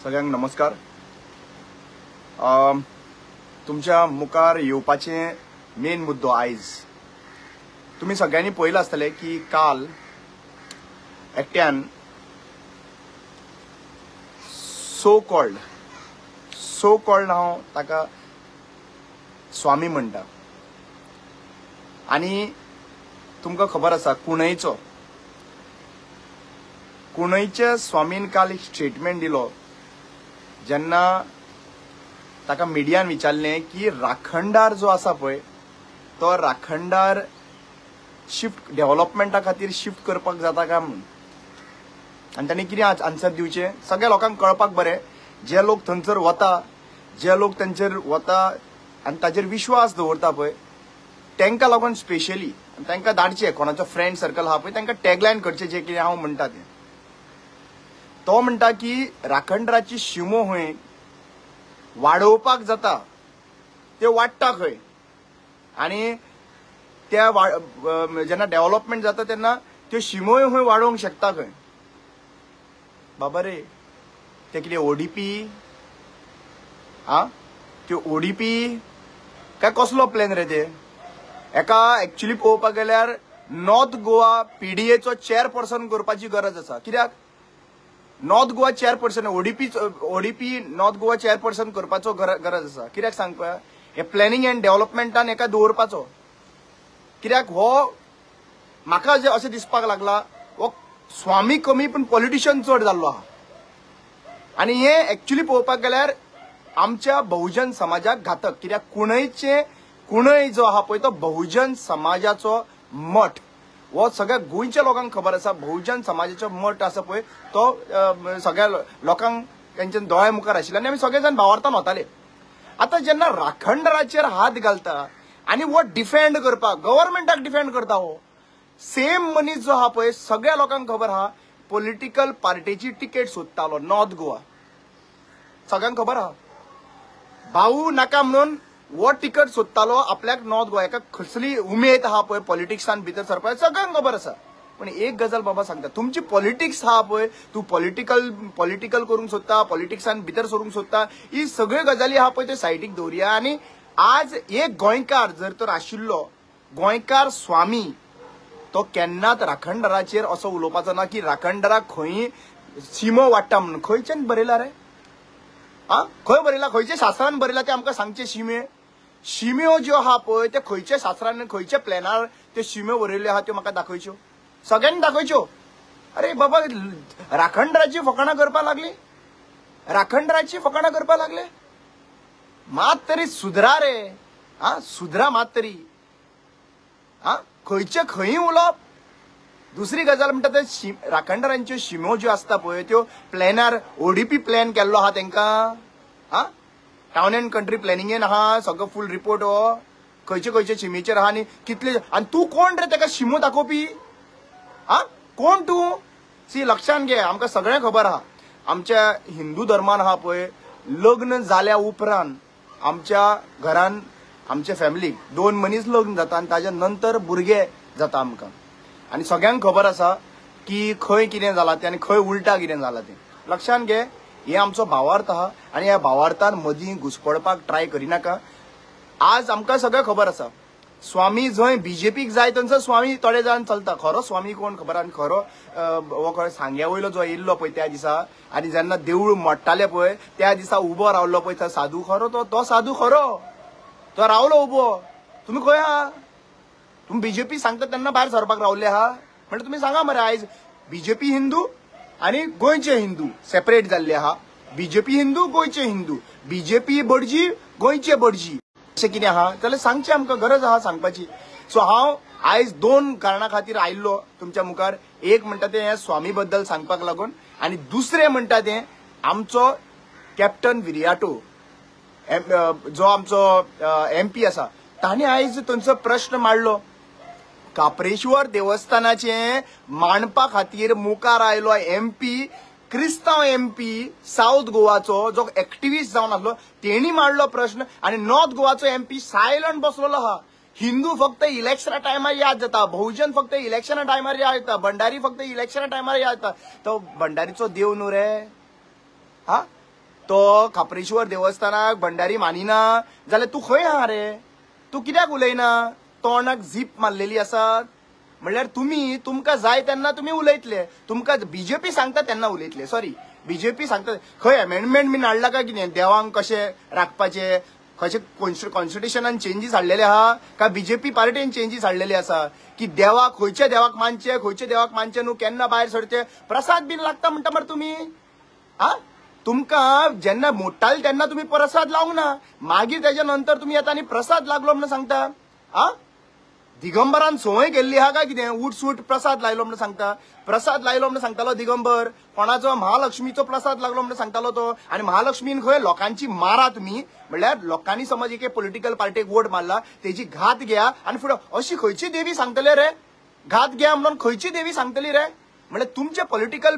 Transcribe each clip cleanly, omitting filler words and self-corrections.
सगळ्यांक नमस्कार. तुमच्या मुखार येवपाचें मेन मुद्दो आयज तुमी सगळ्यांनी पळयलां आसतलें की काल एकट्यान सो कॉल्ड हांव ताका स्वामी म्हणटा आनी तुमकां खबर आसा कुणयचो कुणयच्या स्वामीन काल एक स्टेटमेंट दिलो जेन्ना ताका मिडियान विचारलें की राखणदार जो आसा पळय तो राखणदार शिफ्ट डेव्हलपमेंटा खातीर शिफ्ट करपाक जाता काय म्हणून. आनी ताणें कितें आन्सर दिवचें सगळ्या लोकांक कळपाक बरें, जे लोक थंयसर वता, जे लोक तांचेर वता आनी ताचेर विश्वास दवरता पळय तांकां लागून स्पेशली तांकां धाडचें कोणाचो फ्रेंड सर्कल आहा पळय तांकां टॅगलायन करचें जें कितें हांव म्हणटा तें. तो म्हणटा की राखणदाराची शिमो खंय वाडोवपाक जाता त्यो वाडटा खंय आनी त्या जेन्ना डेव्हलपमेंट जाता तेन्ना त्यो शिमोय खंय वाडोवंक शकता खंय. बाबा रे, ते कितें ओडीपी आ त्यो ओडीपी काय कसलो प्लॅन रे ते? एका एक्चुली पळोवपाक गेल्यार नॉर्थ गोवा पीडीएचो चेअरपर्सन करपाची गरज आसा. कित्याक North Goa chairperson ODP North Goa chairperson करपाचो गरज आसा. कित्याक सांगपा हे प्लॅनिंग अँड डेव्हलपमेंटान एका दवरपाचो. कित्याक हो म्हाका जे अशें दिसपाक लागला हो स्वामी कमी पूण पॉलिटिशियन चड जाल्लो आहा. आनी हे एक्चुली पळोवपाक गेल्यार आमच्या बहुजन समाजाक घातक. कित्याक कुणयचे कुणय जो आहा पळय तो बहुजन समाजाचो मठ हो सगळ्या गोंयच्या लोकांक खबर आसा. बहुजन समाजाचो मठ आसा पळय तो सगळ्या लोकांक तेंच्या दोळ्या मुखार आशिल्लो आनी आमी सगळे जाण भावार्थान वताले. आतां जेन्ना राखणदाराचेर हात घालता आनी हो डिफेंड करपाक गव्हर्मेंटाक डिफेंड करता हो सेम मनीस जो आहा पळय सगळ्या लोकांक खबर आहा पॉलिटिकल पार्टीची तिकेट सोदतालो नॉर्थ गोवा, सगळ्यांक खबर आहा. भाऊ नाका म्हणून हो तिकट सोदतालो आपल्याक नॉर्थ गोवा, एका कसली उमेद आहा पळय पॉलिटिक्सान भितर सरपाक सगळ्यांक खबर आसा. पण एक गजाल बाबा सांगता, तुमची पॉलिटिक्स आहा पळय तूं पॉलिटिकल करूंक सोदता, पॉलिटिक्सान भितर सरूंक सोदता, ही सगळ्यो गजाली आहा पळय त्यो सायडीक दवरया. आनी आज एक गोंयकार जर तर आशिल्लो गोंयकार स्वामी तो केन्नाच राखणदाराचेर असो उलोवपाचो ना की राखणदाराक खंय शिमो वाडटा म्हणून. खंयच्यान बरयला रे? आ खंय बरयला? खंयच्या शास्त्रान बरयला तें आमकां सांगचें. शिमे शिम्यो ज्यो आहा पळय त्यो खंयच्या शास्त्रान खंयच्या प्लॅनार त्यो शिम्यो बरयल्ल्यो आहा त्यो म्हाका दाखयच्यो, सगळ्यांनी दाखयच्यो. अरे बाबा, राखणदाराची फकाणां करपाक लागली, राखणदाराची फकाणां करपाक लागले. मात तरी सुधरा रे, आ सुधरा मात तरी. आ खंयचे खंय उलोवप. दुसरी गजाल म्हणटा ते राखणदारांच्यो शिम्यो ज्यो आसता पळय त्यो प्लॅनार ओडीपी प्लॅन केल्लो आहा तेंकां. आ टावन अँड कंट्री प्लॅनिंगेन आहा सगळो फूल रिपोर्ट हो खंयचे खंयचे शिमेचेर आहा आनी कितले. आनी तूं कोण रे तेका शिमो दाखोवपी? आ कोण तूं? सी लक्षान घे, आमकां सगळें खबर आहा. आमच्या हिंदू धर्मान आहा पळय लग्न जाल्या उपरांत आमच्या घरान आमच्या फॅमिलीक दोन मनीस लग्न जाता आनी ताज्या नंतर भुरगे जाता आमकां. आनी सगळ्यांक खबर आसा की खंय कितें जालां तें आनी खंय उल्टा कितें जालां तें. लक्षान घे, हे आमचो भावार्थ आहा आनी ह्या भावार्थान मदीं घुसपडपाक ट्राय करिनाका. आज आमकां सगळें खबर आसा स्वामी जंय बीजेपीक जाय थंयसर स्वामी थोडे जाण चलता. खरो स्वामी कोण खबर आनी खरो हो खरो सांग्या वयलो जो येयल्लो पळय त्या दिसा आनी जेन्ना देवूळ मोडटाले पळय त्या दिसा उबो रावलो पळय तो साधू खरो, तो साधू खरो, तो रावलो उबो. तुमी खंय आहा? तुमी बीजेपी सांगता तेन्ना भायर सरपाक रावले आहा म्हणटा. तुमी सांगा मरे, आयज बीजेपी हिंदू आनी गोंयचे हिंदू सेपरेट जाल्ले आहा. बीजेपी हिंदू, गोंयचे हिंदू, बीजेपी भटजी, गोंयचे भटजी, अशें कितें आहा जाल्यार सांगचें, आमकां गरज आहा सांगपाची. सो हांव आयज दोन कारणां खातीर आयिल्लो तुमच्या मुखार. एक म्हणटा तें ह्या स्वामी बद्दल सांगपाक लागून आनी दुसरें म्हणटा तें आमचो कॅप्टन विरियाटो जो आमचो एमपी आसा ताणें आयज थंयचो प्रश्न मांडलो. काप्रेश्वर देवस्थानाचे मांडपा खातीर मुखार आयलो एमपी, क्रिस्तांव एमपी सावथ गोवाचो जो एक्टिविस्ट जावन आसलो तेणी मांडलो प्रश्न आनी नॉर्थ गोवाचो एमपी सायलंट बसलेलो आहा. हिंदू फक्त इलेक्शना टायमार याद जाता, बहुजन फक्त इलेक्शना टायमार याद जाता, भंडारी फक्त इलेक्शना टायमार याद जाता. तो भंडारीचो देव न्हू रे? हा तो खाप्रेश्वर देवस्थानाक भंडारी मानिना जाल्यार तूं खंय आहा रे? तूं कित्याक उलयना? तोंडाक झीप मारलेली आसा. म्हणल्यार तुमी तुमकां जाय तेन्ना तुमी उलयतले, तुमकां बीजेपी सांगता तेन्ना उलयतले. सॉरी, बीजेपी सांगता खंय अमेंडमेंट बीन हाडला काय कितें? देवांक कशें राखपाचें, खंयचे कॉन्स्टिट्युशनान चेंजीस हाडलेले आहा काय बीजेपी पार्टीन चेंजीस हाडलेले आसा की देवाक खंयच्या देवाक मानचे, खंयच्या देवाक मानचे न्हू, केन्ना भायर सरचे, प्रसाद बीन लागता म्हणटा मरे तुमी. आ, तुमकां जेन्ना मोडटाले तेन्ना तुमी प्रसाद लावंक ना, मागीर तेज्या नंतर तुमी येता आनी प्रसाद लागलो म्हणून सांगता. आ, दिगंबरान संवय केल्ली आहा काय कितें? उठ सूट प्रसाद लायलो म्हणून सांगता. प्रसाद लायलो म्हणून सांगतालो दिगंबर. कोणाचो? महालक्ष्मीचो प्रसाद लागलो म्हणून सांगतालो तो. आनी महालक्ष्मीन खंय लोकांची मारा तुमी, म्हणल्यार लोकांनी समज एके पॉलिटिकल पार्टीक वोट मारला तेजी घात घ्या आनी फुडें अशी खंयची देवी सांगतले रे? घात घ्या म्हणून खंयची देवी सांगतली रे? म्हणल्यार तुमचे पॉलिटिकल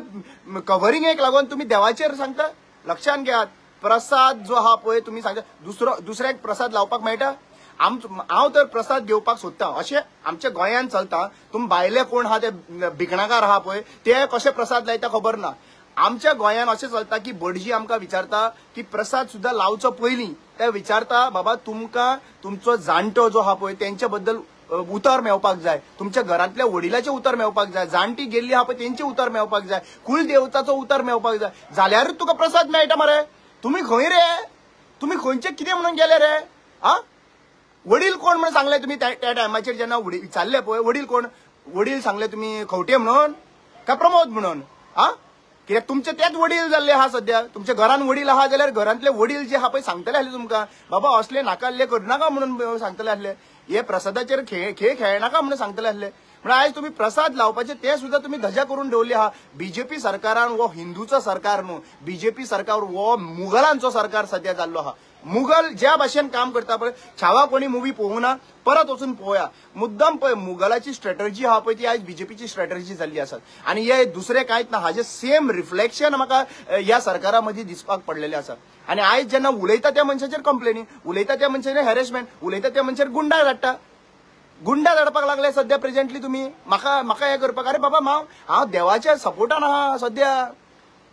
कव्हरिंगेक लागून तुमी देवाचेर सांगता. लक्षान घेयात, प्रसाद जो आहा पळय तुमी सांगता दुसऱ्याक प्रसाद लावपाक मेळटा. हांव तर प्रसाद घेवपाक सोदता. अशें आमच्या गोंयांत चलता. तुमी भायले कोण आहा ते भिकणाकार आहा पळय ते कशे प्रसाद लायता खबर ना. आमच्या गोंयांत अशें चलता की भटजी आमकां विचारता की प्रसाद सुद्दां लावचो पयलीं ते विचारता, बाबा तुमकां तुमचो जाणटो जो आहा पळय तेंच्या बद्दल उतर मेळपाक जाय, तुमच्या घरांतल्या वडिलाचें उतर मेळपाक जाय, जाणटी गेल्ली आहा पळय तेंचें उतर मेळपाक जाय, कुलदेवताचो उतर मेळपाक जाय, जाल्यारूच तुका प्रसाद मेळटा मरे. तुमी खंय रे? तुमी खंयचे कितें म्हणून गेले रे? आ, वडील कोण म्हणून सांगले तुमी त्या टायमाचेर जेन्ना विचारले पळय वडील कोण, वडील सांगले तुमी खवटे म्हणून काय प्रमोद म्हणून? आ, कित्याक तुमचे तेच वडील जाल्ले आहा सद्या. तुमच्या घरान वडील आहा जाल्यार घरांतले वडील जे आहा पळय सांगतले आसले तुमकां, बाबा असले नाकाल्ले करनाका म्हणून सांगतले आसले, हे प्रसादाचेर खेळ खेळ खेळनाका म्हणून सांगतले आसले. म्हणून आयज तुमी प्रसाद लावपाचे ते सुद्दां तुमी धजा करून दवरली आहा. बीजेपी सरकारान हो हिंदूचो सरकार न्हू, बीजेपी सरकार हो मुघलांचो सरकार सद्या जाल्लो आहा. मुघल ज्या भाशेन काम करता पळय, छावा कोणी मुवी पळोवंक ना, परत वचून पळोवया. मुद्दम पळय मुघलाची स्ट्रेटर्जी आहा पळय ती आयज बीजेपीची स्ट्रेटर्जी जाल्ली आसा. आनी हे दुसरे कांयच ना, हाजे सेम रिफ्लेक्शन म्हाका ह्या सरकारा मदीं दिसपाक पडलेलें आसा. आनी आयज जेन्ना उलयता त्या मनशाचेर कंप्लेनी, उलयता त्या मनशाचेर हॅरेसमेंट, उलयता त्या मनशाचेर गुंडा धाडटा, गुंडा धाडपाक लागले सद्या प्रेझेंटली तुमी. म्हाका म्हाका हें करपाक, अरे बाबा हांव देवाच्या सपोर्टान आहा सद्या.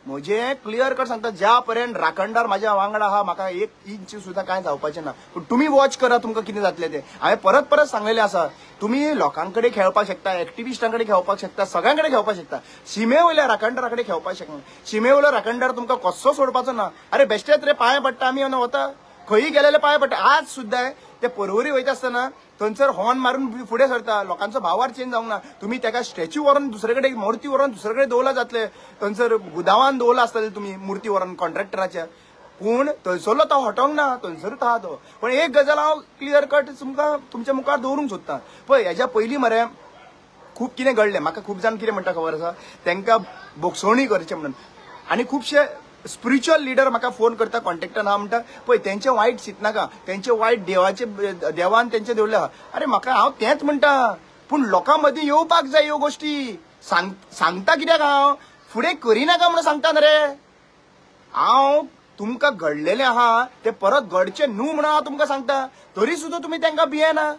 म्हजें क्लियर कट सांगता, ज्या पर्यंत राखणदार म्हाज्या वांगडा आहा म्हाका एक इंच सुद्दां कांय जावपाचें ना. पूण तुमी वॉच करा तुमकां कितें जातलें तें. हांवें परत परत सांगलेलें आसा, तुमी लोकां कडेन खेळपाक शकता, एक्टिविस्टां कडेन खेळपाक शकता, सगळ्यां कडेन खेळपाक शकता, शिमे वयल्या राखणदारा कडेन खेळपाक शकना. शिमे वयलो राखणदार तुमकां कसो सोडपाचो ना. अरे बेश्टेच रे पांय पडटा आमी वता, खंयी गेलेले पांय पडटा. आज सुद्दां ते परवरी वयता आसतना थंयसर हॉर्न मारून फुडें सरता, लोकांचो भावार चेंज जावंक ना. तुमी तेका स्टॅच्यू व्हरून दुसरे कडेन, मूर्ती व्हरून दुसरे कडेन दवरला जातले, थंयसर गुदावान दवरला आसतले तुमी मूर्ती व्हरून कॉन्ट्रॅक्टराच्या, पूण थंयसरलो तो हटोंक ना, थंयसरूच आहा तो. पण एक गजाल हांव क्लियर कट तुमकां तुमच्या मुखार दवरूंक सोदता. पळय हेज्या पयलीं मरे खूब कितें घडलें. म्हाका खूब जाण कितें म्हणटा खबर आसा, तांकां बोगसोवणी करचें म्हणून. आनी खुबशे स्पिरिच्युअल लिडर म्हाका फोन करता, कॉन्टेक्टान आहा, म्हणटा पळय तेंचे वायट चिंतनाका, तेंचे वायट देवाचे देवान तेंचे दवरले आहा. अरे म्हाका हांव तेंच म्हणटा, पूण लोकां मदीं येवपाक जाय ह्यो गोश्टी. सांगता कित्याक हांव फुडें करिनाका म्हणून सांगता न्ही रे. हांव तुमकां घडलेलें आहा तें परत घडचें न्हू म्हणून हांव तुमकां सांगता, तरी सुद्दां तुमी तांकां भियेना,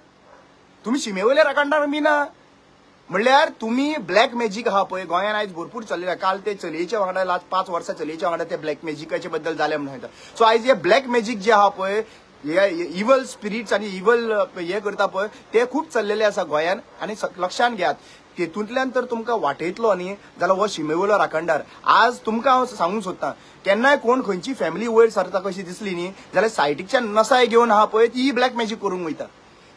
तुमी शिमे वयल्या राखणदार भिना. म्हणल्यार तुमी ब्लॅक मॅजीक आहा पळय गोंयांत आयज भरपूर चल्लेले. काल ते चलयेच्या वांगडा लास्ट 5 वर्सां चलयेच्या वांगडा ते ब्लॅक मॅजिकाचे बद्दल जालें म्हणून सांगता. सो आयज हे ब्लॅक मॅजीक जे आहा पळय, हे इवल स्पिरिट्स आनी इवल हे करता पळय ते खूब चल्लेले आसा गोंयांत. आनी लक्षान घेयात, तेतूंतल्यान तर तुमकां वाटयतलो न्ही जाल्यार हो शिमे वयलो राखणदार. आज तुमकां हांव सांगूंक सोदता, केन्नाय कोण खंयची फॅमिली वयर सरता कशी दिसली न्ही जाल्यार सायटीकच्यान नसाय घेवन आहा पळय ती ब्लॅक मॅजीक करूंक वयता.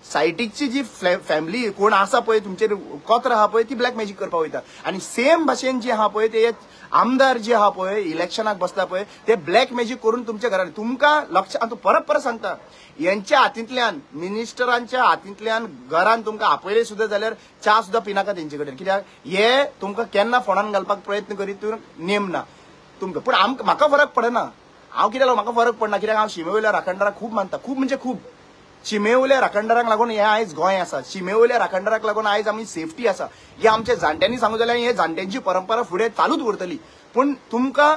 सायटीकची जी फॅमिली कोण आसा पळय तुमचेर कोत्र आहा पळय ती ब्लॅक मॅजीक करपाक वयता. आनी सेम भाशेन जे आहा पळय ते आमदार जे आहा पळय इलेक्शनाक बसता पळय ते ब्लॅक मॅजीक करून तुमच्या घरान तुमकां लक्ष. हांव परत परत सांगता, यांच्या हातींतल्यान मिनिस्टरांच्या हातींतल्यान घरान तुमकां आपयले सुद्दां जाल्यार च्या सुद्दां पिनाका तेंचे कडेन, कित्याक हे तुमकां केन्ना फोंडान घालपाक प्रयत्न करीत नेम ना तुमकां. पूण आमकां म्हाका फरक पडना, हांव कित्याक म्हाका फरक पडना, कित्याक हांव शिमे वयल्या राखणदाराक खूब मानता, खूब म्हणजे खूब. शिमे वयल्या राखणदारांक लागून हें आयज गोंय आसा, शिमे वयल्या राखणदाराक लागून आयज आमी सेफ्टी आसा. हे आमच्या जाणट्यांनी सांगू जाल्यार हे जाणट्यांची परंपरा फुडें चालूच उरतली. पूण तुमकां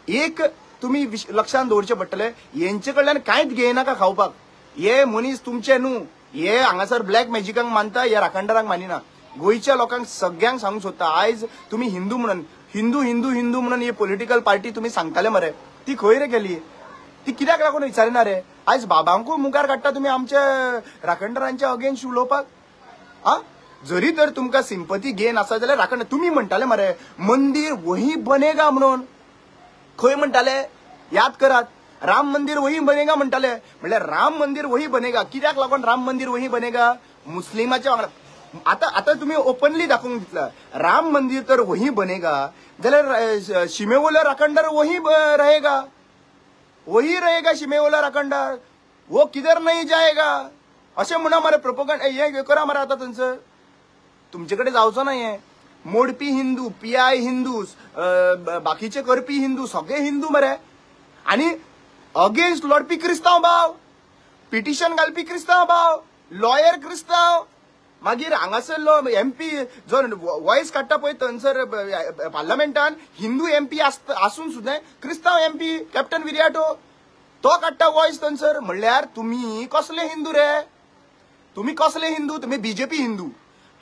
एक तुमी लक्षांत दवरचें पडटलें, हेंचे कडल्यान कांयच घेयनाका खावपाक. हे मनीस तुमचे न्हू, हे हांगासर ब्लॅक मॅजिकांक मानता, हे राखणदारांक मानिना. गोंयच्या लोकांक सगळ्यांक सांगूंक सोदता, आयज तुमी हिंदू म्हणून हिंदू हिंदू हिंदू म्हणून ही पॉलिटिकल पार्टी तुमी सांगताले मरे, ती खंय रे गेली? ती कित्याक लागून विचारिना रे? आयज बाबांकूय मुखार काडटा तुमी आमच्या राखणदारांच्या अगेन्स्ट उलोवपाक. आ, जरी तर तुमकां सिंपती गेन आसा जाल्यार राखण तुमी म्हणटाले मरे मंदिर वही बनेगा म्हणून. खंय म्हणटाले? याद करात, राम मंदिर वही बनेगा म्हणटाले. म्हणल्यार राम मंदिर वही बनेगा कित्याक लागून राम मंदिर वही बनेगा? मुस्लिमाच्या वांगडा. आतां आतां तुमी ओपनली दाखोवंक दितला राम मंदिर तर वही बनेगा जाल्यार शिमेवयलो राखणदार वही रहेगा, वही रहेगा शिमेवयलो राखणदार, वो किधर नहीं जाएगा अशें म्हणा मरे. प्रोपोगंड हे करा मरे. आतां थंयसर तुमचे कडेन जावचो ना. हें मोडपी हिंदू, पीआय हिंदू, बाकीचे करपी हिंदू, सगळे हिंदू मरे. आनी अगेन्स्ट लढपी क्रिस्तांव भाव, पिटिशन घालपी क्रिस्तांव भाव, लॉयर क्रिस्तांव, मागीर हांगासरलो एमपी जो वॉयस काडटा पळय थंयसर पार्लमेंटान हिंदू एमपी आसून सुद्दां क्रिस्तांव एमपी कॅप्टन विरियाटो तो काडटा वॉयस थंयसर. म्हणल्यार तुमी कसले हिंदू रे? तुमी कसले हिंदू? तुमी बीजेपी हिंदू.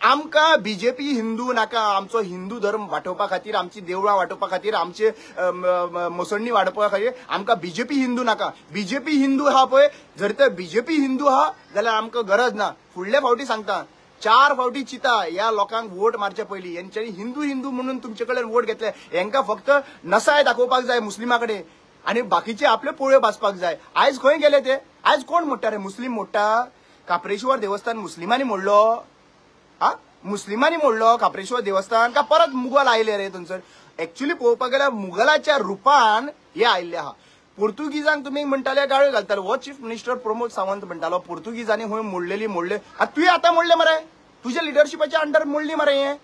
आमकां बीजेपी हिंदू नाका. आमचो हिंदू धर्म वाटोवपा खातीर, आमची देवळां वाटोवपा खातीर, आमचे मसंडी वाडोवपा खातीर आमकां बीजेपी हिंदू नाका. बीजेपी हिंदू आहा पळय, जर तर बीजेपी हिंदू आहा जाल्यार आमकां गरज ना. फुडले फावटी सांगता, 4 फावटी चिता ह्या लोकांक वोट मारचे पयलीं. हेंच्यांनी हिंदू हिंदू म्हणून तुमचे कडेन वोट घेतले. हेंकां फक्त नसाय दाखोवपाक जाय मुस्लिमा कडेन आनी बाकीचे आपल्यो पोळयो भाजपाक जाय. आयज खंय गेले ते? आयज कोण मोडटा रे? मुस्लीम मोडटा? काप्रेश्वर देवस्थान मुस्लिमांनी मोडलो? हा, मुस्लिमांनी मोडलो काप्रेश्वर देवस्थान का परत मुगल आयले रे थंयसर? एक्चुअली पळोवपाक गेल्यार मुगलाच्या रुपान हे आयिल्ले आहा. पोर्तुगीजांक तुमी म्हणटाले गाळ्यो घालताले. हो चीफ मिनिस्टर प्रमोद सावंत म्हणटालो पोर्तुगीजांनी खंय मोडलेली मोडले. आतां तुवें आतां मोडले मरे, तुज्या लिडरशिपाच्या अंडर मोडली मरे हें.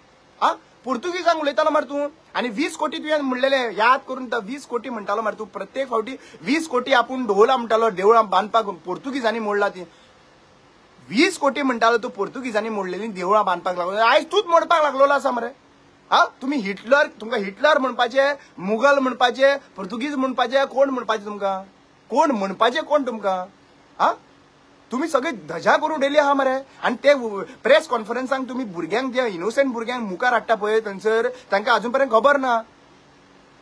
आ, पोर्तुगीजांक उलयतालो मरे तूं. आनी 20 कोटी तुवें म्हणलेले, याद करून 20 कोटी म्हणटालो मरे तूं. प्रत्येक फावटी 20 कोटी आपूण दवरला म्हणटालो देवळां बांदपाक, पोर्तुगीजांनी मोडला ती. 20 कोटी म्हणटालो तूं पोर्तुगीजांनी मोडलेली देवळां बांदपाक लागलो. आयज तूंच मोडपाक लागलेलो आसा मरे. हा, तुमी हिटलर, तुमकां हिटलर म्हणपाचे, मुगल म्हणपाचे, पोर्तुगीज म्हणपाचे, कोण म्हणपाचे तुमकां? कोण म्हणपाचे कोण तुमकां? हा, तुमी सगळे धजा करून उडयली आहा मरे. आनी ते प्रेस कॉन्फरन्सांक तुमी भुरग्यांक, जे इनोसंट भुरग्यांक मुखार हाडटा पळय थंयसर, तांकां अजून पर्यंत खबर ना,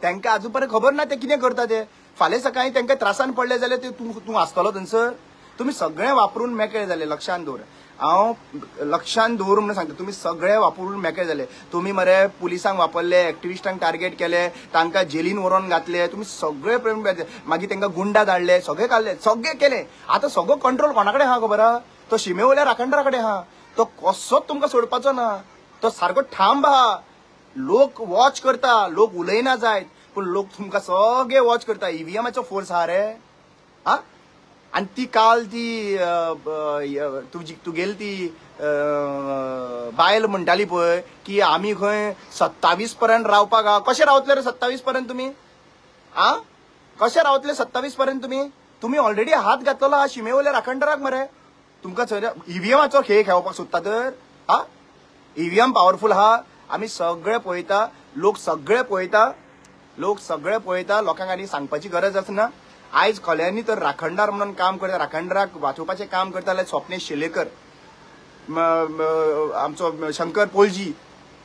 तांकां अजून पर्यंत खबर ना ते कितें करता ते. फाल्यां सकाळीं तांकां त्रासान पडले जाल्यार ते तूं आसतलो थंयसर. तुमी सगळें वापरून मेकळे जाले, लक्षांत दवर. हांव लक्षांत दवर म्हणून सांगता, तुमी सगळे वापरून मेकळे जाले. तुमी मरे पुलिसांक वापरले, एक्टिविस्टांक टार्गेट केले, तांकां जेलीन व्हरोन घातले, तुमी सगळे प्रेम, मागीर तांकां गुंडा धाडले, सगळे काडले, सगळे केले. आतां सगळो कंट्रोल कोणा कडेन आहा खबर आहा? तो शिमे वयल्या राखणदारा कडेन आहा. तो कसोच तुमकां सोडपाचो ना. तो सारको ठांब आहा. लोक वॉच करता, लोक उलयना जायत, पूण लोक तुमकां सगळे वॉच करता. ईव्हीएमाचो फोर्स आहा रे. हा, आनी ती काल ती तुजी तुगेली ती बायल म्हणटाली पळय की आमी खंय 27 पर्यंत रावपाक आहा. कशें रावतले रे 27 पर्यंत तुमी? आ, कशें रावतले 27 पर्यंत तुमी? तुमी ऑलरेडी हात घातलेलो आहा शिमे वयल्या राखणदाराक मरे. तुमकां सर ईव्हीएमाचो खेळ खेळपाक सोदता तर? आ, ईव्हीएम पावरफूल आहा. आमी सगळे पळयता, लोक सगळे पळयता, लोक सगळे पळयता. लोकांक आनी सांगपाची गरज आसना. आयज खोल्यांनी तर राखणदार म्हणून काम करता, राखणदाराक वाचोवपाचें काम करताले स्वप्नेश शेलेकर, आमचो शंकर पोलजी,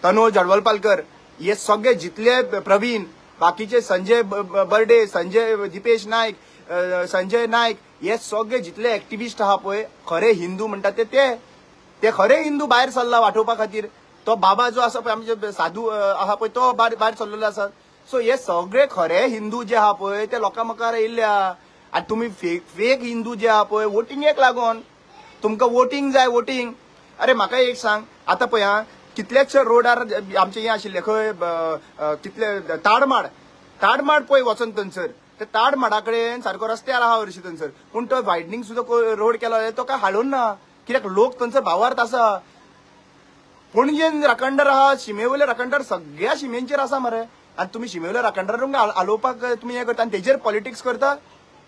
तनोज जडवलपालकर, हे सगळे जितले प्रवीण, बाकीचे संजय बर्डे, संजय दीपेश नायक, संजय नायक, हे सगळे जितले एक्टिविस्ट आहा पळय, खरे हिंदू म्हणटात ते ते खरे हिंदू भायर सरला वाटोवपा खातीर. तो बाबा जो आसा पळय आमचे साधू आहा पळय तो भायर सरलेलो आसा. सो हे सगळे खरे हिंदू जे आहा पळय ते लोकां मुखार येयल्ले आहा. आनी तुमी फेक फेक हिंदू जे आहा पळय वोटिंगेक लागून तुमकां वोटींग जाय, वोटींग. अरे म्हाका एक सांग, आतां पळय आं, कितलेच रोडार आमचे हें आशिल्ले खंय, कितले ताडमाड, ताडमाड पळय वचोन थंयसर, ते ताडमाडा कडेन सारको रस्त्यार आहा हरशीं थंयसर, पूण तो वायडनींग सुद्दां रोड केलो तो काय हाडून ना, कित्याक लोक थंयसर भावार्थ आसा. पणजेन राखणदार आहा, शिमे वयले राखणदार सगळ्या शिमेंचेर आसा मरे. आनी तुमी शिमे वयल्या राखणदारांक आलोवपाक तुमी हें करता आनी तेजेर पॉलिटिक्स करता,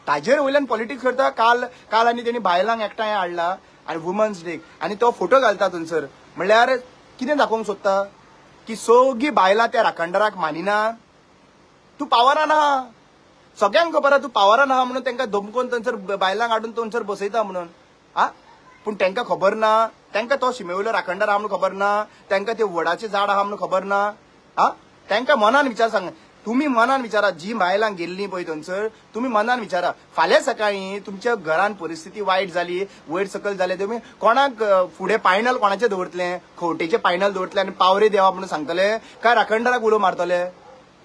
ताजेर वयल्यान पॉलिटिक्स करता. काल काल आनी तेणी बायलांक एकठांय हाडला आनी वुमन्स डेक आनी तो फोटो घालता थंयसर. म्हणल्यार कितें दाखोवंक सोदता की सगळीं बायलां त्या राखणदाराक मानिना? तूं पावरान आहा, सगळ्यांक खबर आहा तूं पावरान आहा म्हणून तांकां धमकोवन थंयसर बायलांक हाडून थंयसर बसयता म्हणून. आ, पूण तांकां खबर ना, तांकां तो शिमे वयलो राखणदार आहा म्हणून खबर ना, तांकां ते वडाचें झाड आहा म्हणून खबर ना. आ, तांकां मनान विचार सांग, तुमी मनान विचारा, जी बायलां गेल्लीं पळय थंयसर तुमी मनान विचारा, फाल्यां सकाळीं तुमच्या घरान परिस्थिती वायट जाली, वयर सकयल जाले, तुमी कोणाक फुडें पायनल कोणाचें दवरतले? खवटेचें पायनल दवरतले आनी पावरे देवा म्हणून सांगतले काय राखणदाराक उलो मारतले?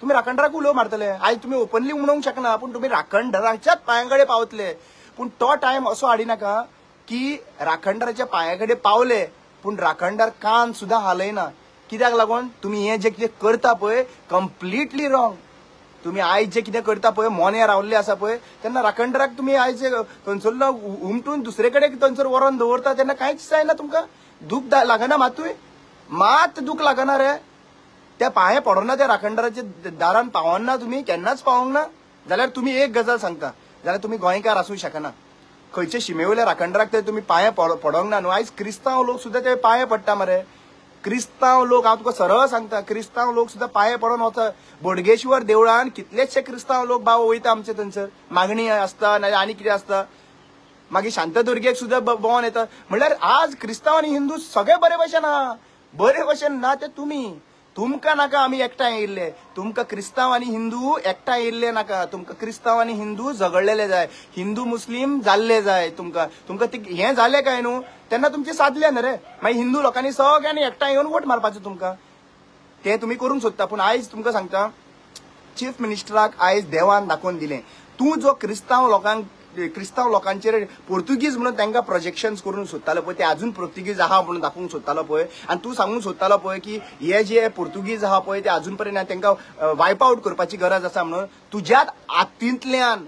तुमी राखणदाराक उलो मारतले. आयज तुमी ओपनली म्हणूंक शकना, पूण तुमी राखणदाराच्याच पांयां कडेन पावतले. पूण तो टायम असो हाडिनाका की राखणदाराच्या पांया कडेन पावले पूण राखणदार कान सुद्दां हालयना. कित्याक लागून तुमी हें जें कितें करता पळय कंप्लिटली रॉंग. तुमी आयज जें कितें करता पळय, मोन्या रावल्ले आसा पळय, तेन्ना राखणदाराक तुमी आयज थंयसरलो उमटून दुसरे कडेन थंयसर व्हरोन दवरता तेन्ना कांयच जायना, तुमकां दूख लागना, मातूय मात दूख लागना रे. त्या पांये पडना, त्या राखणदाराच्या दारान पावना, तुमी केन्नाच पावोंक ना. जाल्यार तुमी एक गजाल सांगता, जाल्यार तुमी गोंयकार आसूंक शकना. खंयचे शिमे वयल्या राखणदाराक ते तुमी पांये पडोंक ना न्हू. आयज क्रिस्तांव लोक सुद्दां ते पांये पडटा मरे. क्रिस्तांव लोक, हांव तुका सरळ सांगता, क्रिस्तांव लोक सुद्दां पांये पडोन वता. बोडगेश्वर देवळान कितलेशे क्रिस्तांव लोक बाबा वयता आमचे थंयसर, मागणी आसता नाजाल्यार आनी कितें आसता. मागीर शांतादुर्गेक सुद्दां भोंवन येता. म्हणल्यार आज क्रिस्तांव आनी हिंदू सगळे बरे भशेन आहा. बरे भशेन ना ते तुमी, तुमकां नाका आमी एकठांय येयल्ले. तुमकां क्रिस्तांव आनी हिंदू एकठांय येयल्ले नाका, तुमकां क्रिस्तांव आनी हिंदू झगडलेले जाय, हिंदू मुस्लीम जाल्ले जाय. तुमकां तुमकां ते हें जालें काय न्हू तेन्ना तुमचें सादलें न्हू रे. मागीर हिंदू लोकांनी सगळ्यांनी एकठांय येवन वोट मारपाचें तुमकां, तें तुमी करूंक सोदता. पूण आयज तुमकां सांगता, चीफ मिनिस्टराक आयज देवान दाखोवन दिलें, तूं जो क्रिस्तांव लोकांक, क्रिस्तांव लोकांचेर पोर्तुगीज म्हणून तांकां प्रोजेक्शन्स करूंक सोदतालो पळय, ते अजून पोर्तुगीज आहा म्हणून दाखोवंक सोदतालो पळय, आनी तूं सांगूंक सोदतालो पळय की हे जे पोर्तुगीज आहा पळय ते अजून पर्यंत तांकां वायप आवट करपाची गरज आसा म्हणून. तुज्याच हातींतल्यान,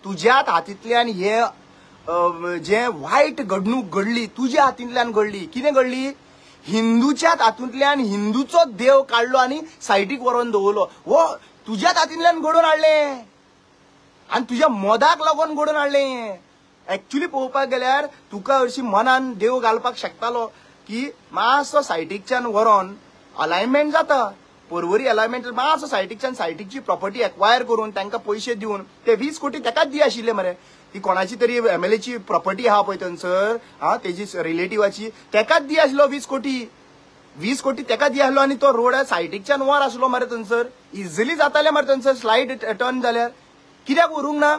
तुज्याच हातींतल्यान हे जे वायट घडणूक घडली, तुज्या हातींतल्यान घडली. कितें घडली? हिंदूच्याच हातूंतल्यान हिंदूचो देव काडलो आनी सायडीक व्हरोन दवरलो. हो तुज्याच हातींतल्यान घडोवन हाडलें आनी तुज्या मोदाक लागून घडोवन हाडलें. एक्चुली पळोवपाक गेल्यार तुका हरशीं मनान देव घालपाक शकतालो की मातसो सायटीकच्यान व्हरोन अलायनमेंट जाता, पर्वरी अलायनमेंट मातसो सायटीकच्यान सायटीकची प्रॉपर्टी एक्वायर करून तांकां पयशे दिवन ते 20 कोटी ताकाच दी आशिल्ले मरे. ती कोणाची तरी एमएलएची प्रॉपर्टी आहा पळय थंयसर, हा तेजी रिलेटिवाची, ताकाच दी आशिल्लो 20 कोटी. 20 कोटी ताका दी आसलो आनी तो रोड सायटीकच्यान वर आसलो मरे थंयसर, इजिली जाताले मरे थंयसर स्लायड टर्न जाल्यार. कित्याक व्हरूंक ना?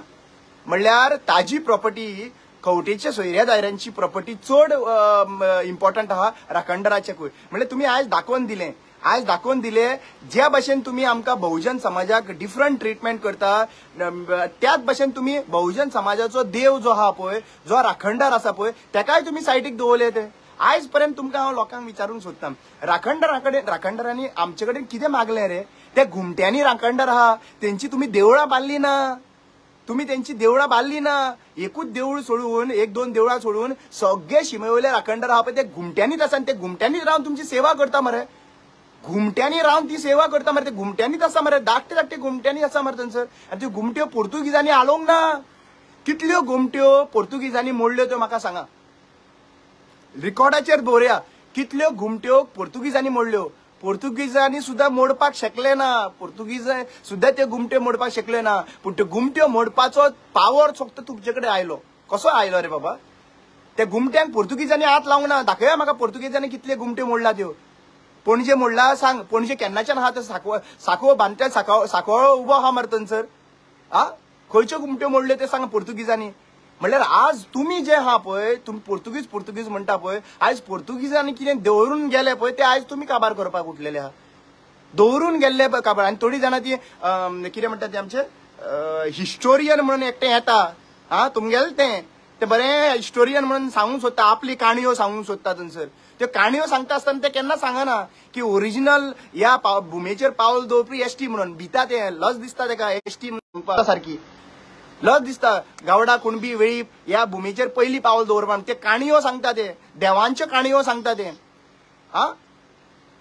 म्हणल्यार ताजी प्रॉपर्टी, खवटेच्या सोयऱ्या दायऱ्यांची प्रॉपर्टी चड इम्पॉर्टंट आहा राखणदाराच्याकूय. म्हणल्यार तुमी आयज दाखोवन दिलें, आयज दाखोवन दिले ज्या भशेन तुमी आमकां बहुजन समाजाक डिफरंट ट्रिटमेंट करता, त्याच भशेन तुमी बहुजन समाजाचो देव जो आहा पळय, जो राखणदार आसा पळय, तेकाय तुमी सायडीक दवरले. ते आयज पर्यंत तुमकां हांव लोकांक विचारूंक सोदता, राखणदारा कडेन, राखणदारांनी आमचे कडेन कितें मागलें रे? ते घुमट्यांनी राखणदार आहा, तेंची तुमी देवळां बांदली ना, तुमी तेंची देवळां बांदली ना. एकूच देवूळ सोडून, एक दोन देवळां सोडून सगळे शिमे वयले राखणदार आहा पळय ते घुमट्यांनीच आसा आनी ते घुमट्यांनीच रावन तुमची सेवा करता मरे. घुमट्यांनी रावन ती सेवा करता मरे, ते घुमट्यांनीच आसा मरे, धाकटे धाकटे घुमट्यांनी आसा मरे थंयसर. आनी त्यो घुमट्यो पोर्तुगीजांनी हालोवंक ना. कितल्यो घुमट्यो पोर्तुगीजांनी मोडल्यो त्यो म्हाका सांगा, रिकॉर्डाचेर दवरया. कितल्यो घुमट्यो पोर्तुगीजांनी मोडल्यो? पोर्तुगीजांनी सुद्दां मोडपाक शकले ना, पोर्तुगीज सुद्दां त्यो घुमट्यो मोडपाक शकले ना. पूण त्यो घुमट्यो मोडपाचो पावर फक्त तुमचे कडेन आयलो. कसो आयलो रे बाबा? त्या घुमट्यांक पोर्तुगीजांनी हात लावंक ना. दाखया म्हाका पोर्तुगीजांनी कितल्यो घुमट्यो मोडला त्यो. पणजे मोडला सांग, पणजे केन्नाच्यान आहा ते साकव, साकव बांदत्या साकव उबो आहा मरे थंयसर. आ खंयच्यो घुमट्यो मोडल्यो ते सांग पोर्तुगीजांनी. म्हणल्यार आज तुमी जे आहा पळय, तुमी पोर्तुगीज पोर्तुगीज म्हणटा पळय, आयज पोर्तुगीजांनी कितें दवरून गेले पळय ते आयज तुमी काबार करपाक उठलेले आहा. दवरून गेल्ले काबार. आनी थोडी जाणां ती कितें म्हणटा ते आमचे हिस्टोरियन म्हणून एकटें येता, हा तुमगेलें तें ते बरें हिस्टोरियन म्हणून सांगूंक सोदता, आपली काणयो सांगूंक सोदता थंयसर. त्यो काणयो सांगता आसतना ते केन्ना सांगना की ओरिजिनल ह्या भुमेचेर पावल दवरपी एसटी म्हणून. भिता ते, लज दिसता तेका एसटी म्हणपा सारकी लज दिसता. गावडा कुणबी वेळीप ह्या भुमेचेर पयली पावल दवरपाक ते काणयो सांगता, ते देवांच्यो काणयो सांगता ते. हा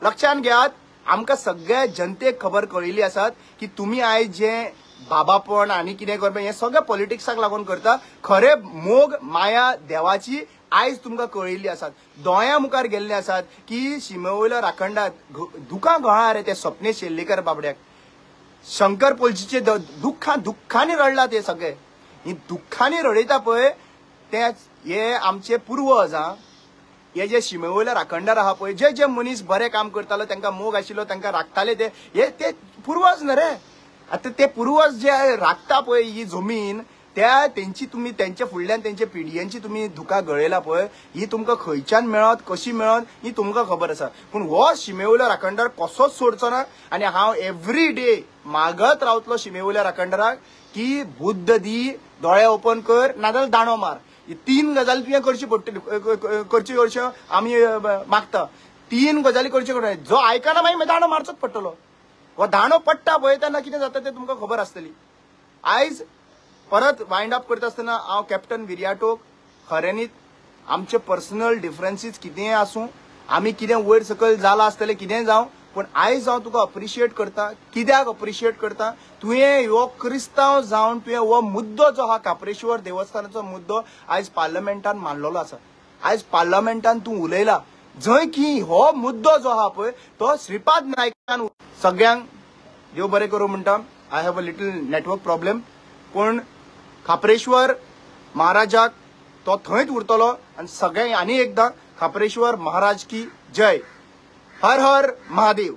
लक्षान घेयात, आमकां सगळ्या जनतेक खबर कळिल्ली आसात की तुमी आयज जे बाबापण आनी कितें करप हें सगळें पॉलिटिक्साक लागून करता. खरें मोग माया देवाची आयज तुमकां कळिल्ली आसात, दोळ्यां मुखार गेल्ले आसात की शिमे वयलो राखणदार दुकां गळा रे ते स्वप्ने शेल्लेकर बाबड्याक, शंकर पोलचीचे दुख्खांनी रडला ते सगळे. ही दुख्खांनी रडयता पळय ते हे आमचे पुर्वज. हा हे जे शिमे वयले राखणदार आहा पळय, जे जे मनीस बरें काम करतालो, तांकां मोग आशिल्लो, तांकां राखताले, ते हे ते पुर्वज न्हय रे. आतां ते पुर्वज जे राखता पळय ही जमीन, त्या तेंची तुमी तेंच्या फुडल्यान तेंच्या पिढयांची तुमी दुकां गळयला पळय, ही तुमकां खंयच्यान मेळत कशी मेळत ही तुमकां खबर आसा. पूण हो शिमेवयलो राखणदार कसोच सोडचो ना आनी हांव एवरी डे मागत रावतलो शिमेवयल्या राखणदाराक की बुद्द दी, दोळे ओपन कर, नाजाल्यार दांडो मार. ही 3 गजाली तुवें करची पडटली, करची करच्यो आमी मागता. 3 गजाली करच्यो पडटल्यो. जो आयकना मागीर दांडो मारचोच पडटलो. हो दांडो पडटा पळय तेन्ना कितें जाता तें तुमकां खबर आसतली. आयज परत वायंड अप करता आसतना हांव कॅप्टन विरियाटोक खऱ्यांनीच आमचे पर्सनल डिफरन्सीस कितेंय आसूं, आमी कितें वयर सकयल जालां आसतलें कितेंय जावं, पूण आयज हांव तुका अप्रिशिएट करता. कित्याक अप्रिशिएट करता? तुवें हो क्रिस्तांव जावन तुवें हो मुद्दो जो आहा खाप्रेश्वर देवस्थानाचो मुद्दो आयज पार्लमेंटान मांडलेलो आसा. आयज पार्लमेंटान तूं उलयला जंय की हो मुद्दो जो आहा पळय तो श्रीपाद नायकान. सगळ्यांक देव बरें करूं म्हणटा. I have a little network problem, पूण खाप्रेश्वर महाराजाक तो थंयच उरतलो आनी सगळ्यांक आनी एकदां खाप्रेश्वर महाराज की जय. हर हर महादेव.